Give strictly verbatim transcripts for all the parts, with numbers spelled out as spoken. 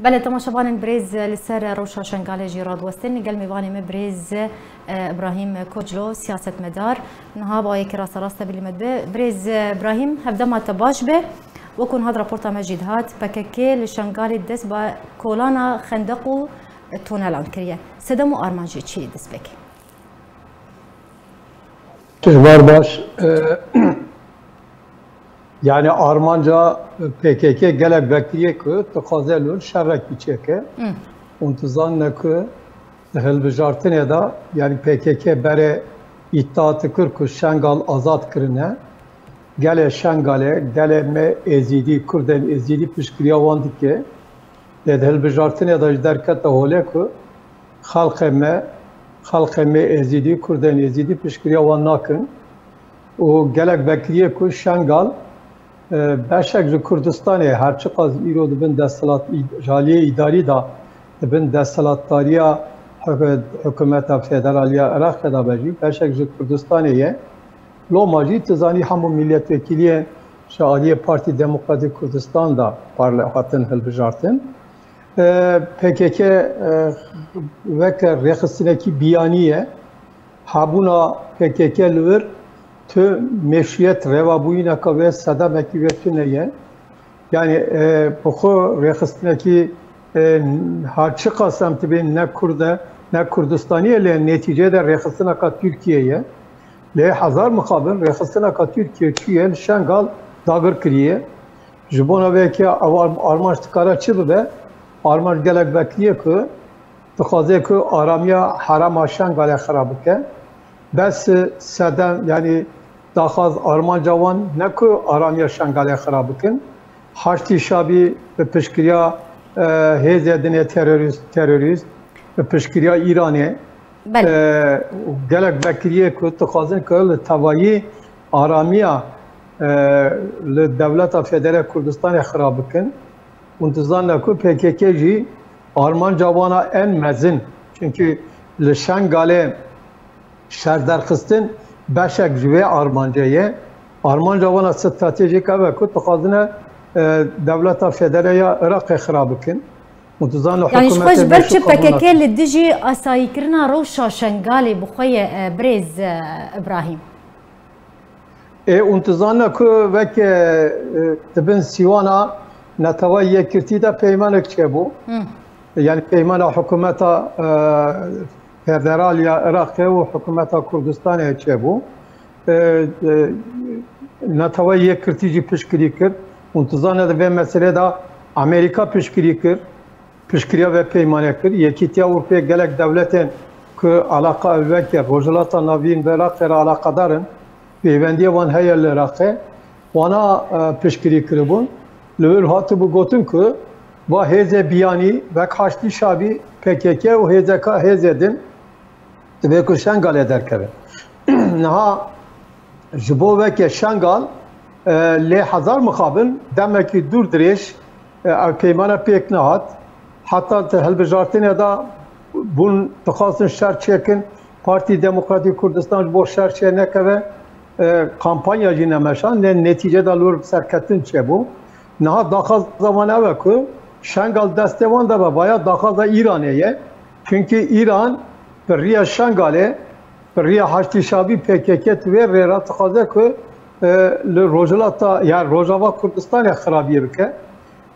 Belê, temaşevanên birêz, li ser rewşa Şengalê jî radiwestin. Gel mêvanê me birêz, e, Îbrahîm Koclo, siyasetmedar. Niha bi yekê rasterast tevlî me dibe. Birêz, e, Îbrahîm, hevdema te baş be. Wekû niha di raporta me jî dihat, P K K li Şengalê dest bi kolana xendeq û tonelan kiriye. Sedem û armancê çi ye destpêkê? Êvar baş. E, yani armanca P K K gelek vekiriyê ku dixwaze li wir şerekî çêke. Hı. Hûn dizanine ku di hilbijartinê de, yani P K K berê îdia dikir ku Şengal azad kirine. Gelê Şengalê, gelê me Êzîdî, Kurdên Êzîdî piştgiriya wan dike. Lê di hilbijartinê de jî derkete holê ku xelqê me, xelqê me Êzîdî, Kurdên Êzîdî piştgiriya wan nakin. Û gelek vekiriyê ku Şengal, e, beşek ji Kurdistanê, her çiqas îro di bin desthilat, î-, ji aliyê îdarî de di bin desthilatdariya hik-, hikûmeta federal ya Iraqê de be jî, beşek ji Kurdistanê ye. Loma jî tu zanî hemû milletvekiliyên ji aliyê Partî Demokratîk Kurdistan de parle-, hatin hilbijartin. E, P K K, e, weke rêxistinekî biyanî ye. Hebûna P K K li wir tu meşrûyet, rêvebûyîneka wê, sedemekî wê tune ye. Yani, e, bi xwe rêxistinekî, e, her çiqas em dibên ne Kurd e, ne Kurdistanî ye, lê netîceyê de rêxistineka Tirkiye ye. Lê hezar mixabin rêxistineka Tirkiye çûye li Şengal dagir kiriye. Ji bona vê yekê ew arm-, armanc dikare çi bibe? Armanc gelek vekirî ye ku dixwaze ku aramiya herêma Şengalê xirab bike. Bes sedem, yani daxwaz, armanca wan ne ku aramiya Şengalê xirab bikin. Haştî Şabî bi piştgiriya, e, hêzê dinê terorîst, terorîst, bi piştgiriya Îranê, Belê. e, gelek vekiriyê ku dixwazin ku li tevayî aramiya, e, li Dewleta Federe Kurdistanê xirab bikin. Hûn dizanine ku P K K jî armanca wana en mezin, çunkî li Şengalê şerderxistin beşek ji vê armancê ye. Armanca wana stratejîk ev e ku dixwazine, e, Dewleta Federe ya Iraqê xirab bikin. Hûn dizanine Yani ji xwe hikûmetê ji ber meşrû çi qebûl P K K nakin. Li dijî asayîkirina rewşa Şengalê bi xwe ye, e, birêz, e, Îbrahîm? Ê, hûn dizanine ku weke, e, di bin sîwana Neteweyê Yekgirtî de peymanek çêbû. Hı. Yani peymana hikûmeta, e, federal ya Iraqê û hikûmeta Kurdistanê çêbû. E, e, Neteweyê Yekgirtî jî piştgirî kir. Hûn dizane di vê meselê de Amerîka piştgirî kir. Piştgiriya vê peymanê kir. Yekîtiya Ewropayê, gelek dewletên ku alaqa weke Rojhilata Navîn bi Iraqê re alaqedar in, pêwendiyê wan heye li Iraqê, wana, e, piştgirî kiribûn. Li wir hatibû gotin ku va hêzê biyanî wek Haştî Şabî, P K K û hêzeka, hêzê din divê ku Şengalê derkeve. Niha ji bo weke Şengal, e, lê hezar mixabin demekî dûr dirêj, e, ev peymana pêk nehat. Heta di hilbijartinê de bûn dixwastin şer çêkin. Partî Demokratîk Kurdistan ji bo şer çênekeve, e, kampanya jî nemeşand, lê netîce de li wir serketin çêbû. Niha daxwaza wan ew e ku Şengal destê wan de be, vaya daxwaza Îranê ye. Çunkî Îran bi riya Şengalê, bi riya Haştî Şabî, P K K, di vê rê re dixwaze ku, e, li Rojhilata, yani Rojava Kurdistanê xirabiyê bike.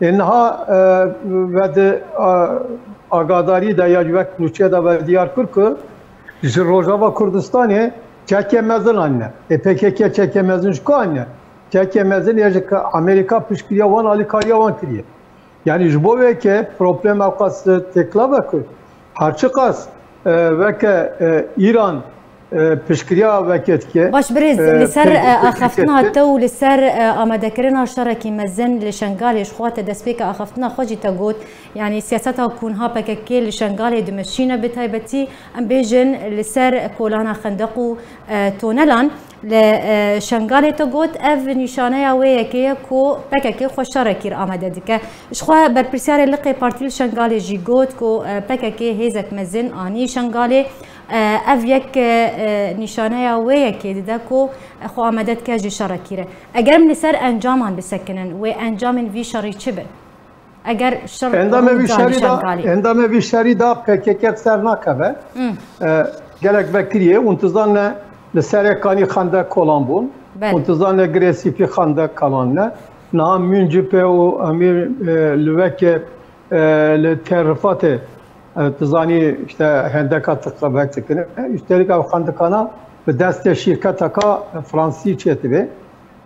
Ê niha, e, ve di, a, agadarî de ya wek nûçe de ve diyar kir ku ji Rojava Kurdistanê çekê mezin anîne. Ê P K K çekê mezin ji ku anîne? Çekê mezin ya ji ke Amerîka piştgiriya wan, alîkariya wan kiriye. Yani ji bo vê yekê problem ewqas têkila be ku her çiqas, e, weke, e, Îran, e, piştgiriya weke dike, Baş birêz, e, li ser, pê-, e, axaftina te û li ser, e, amadekirina şerekî mezin li Şengalê, ji xwe te destpêka axaftina xwe jî te got, yani siyaseta ku niha P K K li Şengalê dimeşîne, bi taybetî em bêjin li ser kolana xendeq û, e, tonelan. Li, e, Şengalê te got, ev nîşaneya wê yekê ye ku P K K xwe şerekî re amade dike. Ji xwe berpirsiyarê Liqê Partî li Şengalê jî got ku, e, P K K hêzek mezin anî Şengalê, e, ev yek, e, nîşaneya wê yekê dide ku xwe amade dike ji şerekî re. Eger em li ser encaman bisekinin, wê encamên vî şerî çi bin? Eger şer Endamê rû vî da li şerî da, Şengalê. Endamê vî şerî da P K K ser nakeve. Hmm. E, gelek vekiriyê, hûn dizanine li Serê Kanî xendek kolan bûn. Belê. Hûn dizanine Girê Sîpî xendek kalanine. Niha Mûncipê û emî, e, li weke, e, li Terrifatê, e, dizanî işte hendeka tiqevek dikine. Üstelik ev xendikana bi destê şîrketeka Fransî çêtibê.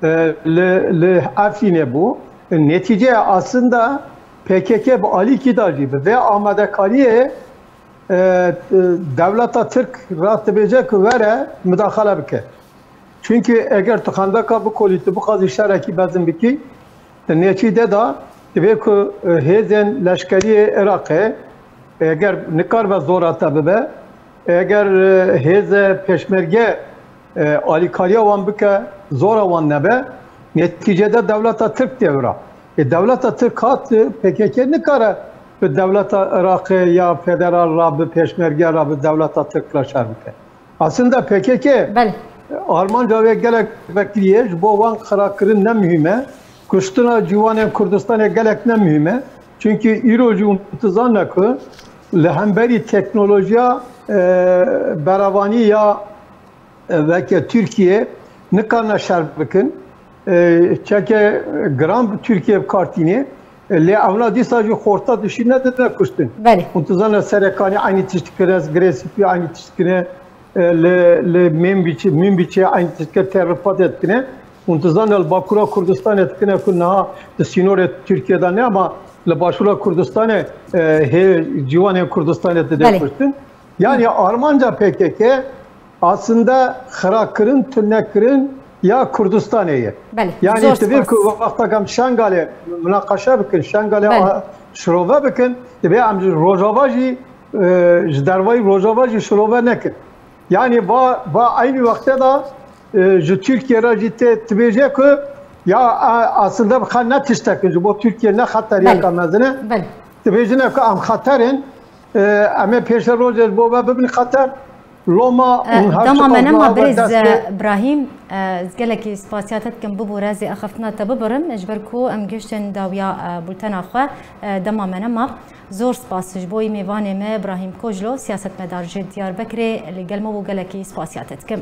E, li, li Efrînê bû. Netîceya aslında P K K bi alîkî da jî bi vê amadekariyê, e, e, dewleta Tirk re dibêje ku were mudaxele bike. Çünkü eger tu xendeka bikolî, tu bixwazî şerekî mezin bikî, di netîcê de divê ku, e, hêzên leşkeriyê Iraqê, eger nikaribe zora te bibe, eger, e, hêze pêşmerge, e, alîkariya wan bike, zora wan nebe, netîcede dewleta Tirk tê vira. E, dewleta Tirk hat, e, P K K nikare bi dewleta Iraqê ya federal re, bi pêşmerge re, bi dewleta Tirk re şer bike. Aslında P K K Belê. armanca wê gelek vekirî ye, ji bo wan xirakirin ne muhîm e. Kuştina ciwanên Kurdistanê gelek ne muhîm e. Çünkü îro jî hûn dizane ku li hemberî teknolojiya, e, berevanî ya, e, weke Tirkiye nikarine şer bikin. E, çeke giran bi Tirkiye bi kar tîne. E, lê evna dîsa jî xorta dişîne didine kuştin. Belê. Hûn dizane Serê Kanî eynî tişt dikire, Girê Sipî eynî tişt dikine, e, li, li Mînbîçê, Mînbîçê eynî tişt dikire, terifate dikine. Hûn dizane li Bakura Kurdistanê dikine ku niha di sînorê Tirkiye de ne ama li Başûra Kurdistanê, e, hê ciwanên Kurdistanê dide Belê. kuştin. Yani armanca P K K aslında xirakirin, tunekirin ya Kurdistanê ye. Belê, Yani zor tu vê spas. ku wexta em Şengalê münaqeşe bikin, Şengalê Belê. a-, şirove bikin, divê em ji Rojava jî, e, ji dervayî Rojava jî şirove nekin. Yani va, va eynî wextê de, e, ji Tirkiye re jî tê dibêje ku ya, a, aslında bi xwe ne tiştekin, ji bo Tirkiye ne xeteriyeka Belê. mezin e. Belê. Dibêjine ku em xeter in, e, em ê pêşerojê ji bo we bibin xeter. Loma E, hûn her dema çiqas me nema niha birêz, dest pê e, Brahîm, e, ez gelekî spasiya te dikim, bibûre ez ê axaftina te bibirim, ji ber ku em gihiştin dawiya, e, bultena xwe, e, dema me nema. Zor spas ji bo wî mêvanê me Brahîm Koclo, siyasetmedar ji Diyarbekirê, li gel me bû, gelekî spasiya te dikim.